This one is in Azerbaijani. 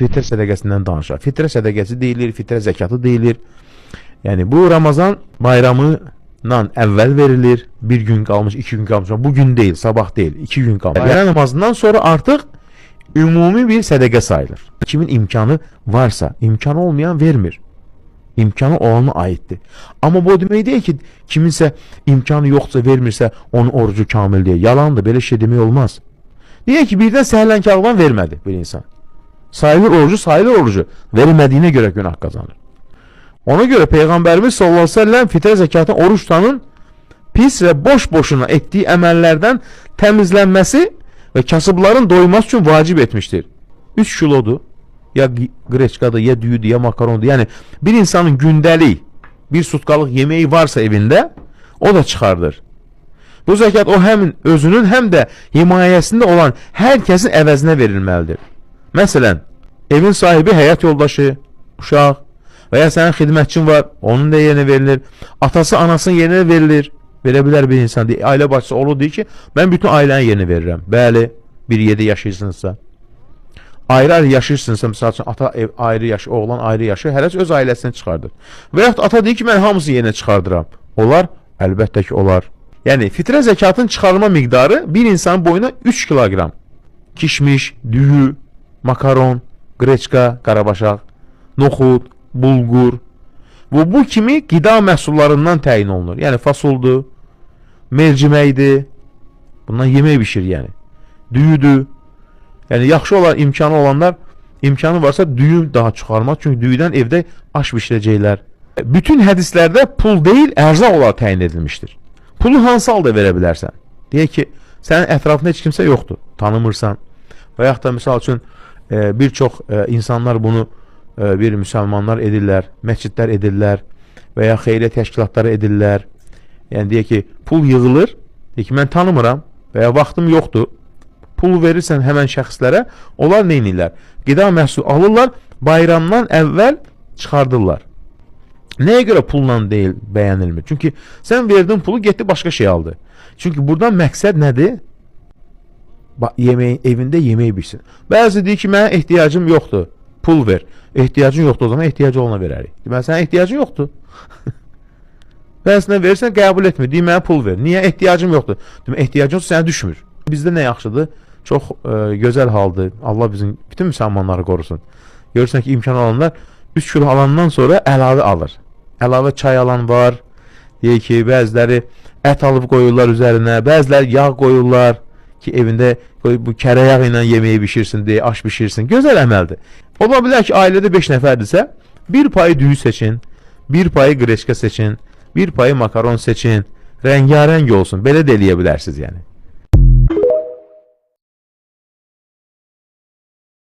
Fitrə sədəqəsindən danışaq. Fitrə sədəqəsi deyilir, fitrə zəkatı deyilir. Yəni bu Ramazan bayramından əvvəl verilir. Bir gün qalmış, 2 gün qalmış. Bu gün deyil, sabah deyil, 2 gün qalmış. Bayram namazından sonra artıq ümumi bir sədəqə sayılır. Kimin imkanı varsa, imkanı olmayan vermir. İmkanı olana aiddir. Amma bu o demək deyil ki, kiminsə imkanı yoxsa vermirsə, onun orucu kamil deyil. Yalandır, belə şey demək olmaz. Deyək ki, birdən səhlənkarlıqdan vermədi bir insan. Sayılır orucu, sayılır orucu. Vermədiyinə görə günah qazanır. Ona görə Peyğəmbərimiz sallallahu əleyhi və səlləm fitrə zəkatını oruç tutanın pis və boş-boşuna etdiyi əməllərdən təmizlənməsi və kasıbların doyması üçün vacib etmişdir. 3 kilodur. Ya qreçkadır, ya düyüdür, ya makarondur. Yəni bir insanın gündəlik bir sutkalıq yeməyi varsa evində, o da çıxardır. Bu zəkat o həm özünün, həm də himayəsində olan hər kəsin əvəzinə verilməlidir. Məsələn, evin sahibi həyat yoldaşı, uşaq və ya sənin xidmətçin var, onun da yerinə verilir. Atası, anasının yerinə verilir. Verə bilər bir insan. Deyir, ailə başçısı olur, deyir ki, mən bütün ailənin yerinə verirəm. Bəli, bir yerdə yaşayırsınızsa. Ayrı-ayrı yaşayırsınızsa, məsəl üçün ata ev ayrı yaşayır, oğlan ayrı yaşayır, hər kəs öz ailəsini çıxardır. Və yaxud ata deyir ki, mən hamısını yerinə çıxardıram. Olar? Əlbəttə ki, olar. Yəni fitrə zəkatın çıxarılma miqdarı bir insanın boyuna 3 kiloqram kişmiş, düyü, makaron, qreçka, qarabaşaq, noxud, bulgur və bu kimi qida məhsullarından təyin olunur. Yəni fasoldur, merciməkdir. Bundan yemək bişir yəni. Düyüdür. Yəni yaxşı olan, imkanı olanlar, imkanı varsa düyü daha çıxarmaz. Çünki düyüdən evdə aş bişirəcəklər. Bütün hədislərdə pul deyil, ərzaq olaraq təyin edilmişdir. Pulu hansı halda verə bilərsən? Deyək ki, sənin ətrafında heç kimsə yoxdur, tanımırsan. Və yaxud da misal üçün bir çox insanlar bunu bir müsəlmanlar edirlər, məscidlər edirlər və ya xeyriyyə təşkilatları edirlər. Yəni deyək ki, pul yığılır, deyək ki, mən tanımıram və ya vaxtım yoxdur. Pul verirsən həmən şəxslərə, onlar nə edirlər? Qida məhsulu alırlar, bayramdan əvvəl çıxardırlar. Nəyə görə pulla deyil, bəyənilmir? Çünki sən verdiyin pulu getdi başqa şey aldı. Çünki buradan məqsəd nədir? Yeməyin, evində yemək bişsin. Bəzi deyir ki, mənə ehtiyacım yoxdur. Pul ver. Ehtiyacın yoxdur, o zaman ehtiyacı olana verərik. Deməli, sənin ehtiyacın yoxdur. Bəzisinə verirsən, qəbul etmir. Deyir, mənə pul ver. Niyə? Ehtiyacım yoxdur. Demək, ehtiyacın yoxdur, sənə düşmür. Bizdə nə yaxşıdır? Çox gözəl haldır. Allah bizim bütün müsəlmanları qorusun. Görürsən ki, imkan olanlar 3 kilo alandan sonra əlavə alır. Əlavə çay alan var. Deyir ki, bəziləri ət alıb qoyurlar üzərinə, bəziləri yağ qoyurlar ki, evində qoy, bu kərə yağı ilə yeməyi bişirsin deyə, aş bişirsin. Gözəl əməldir. Ola bilər ki, ailədə 5 nəfərdirsə, bir payı düyü seçin, bir payı qreçka seçin, bir payı makaron seçin, rəngarəng olsun. Belə də eləyə bilərsiniz yəni.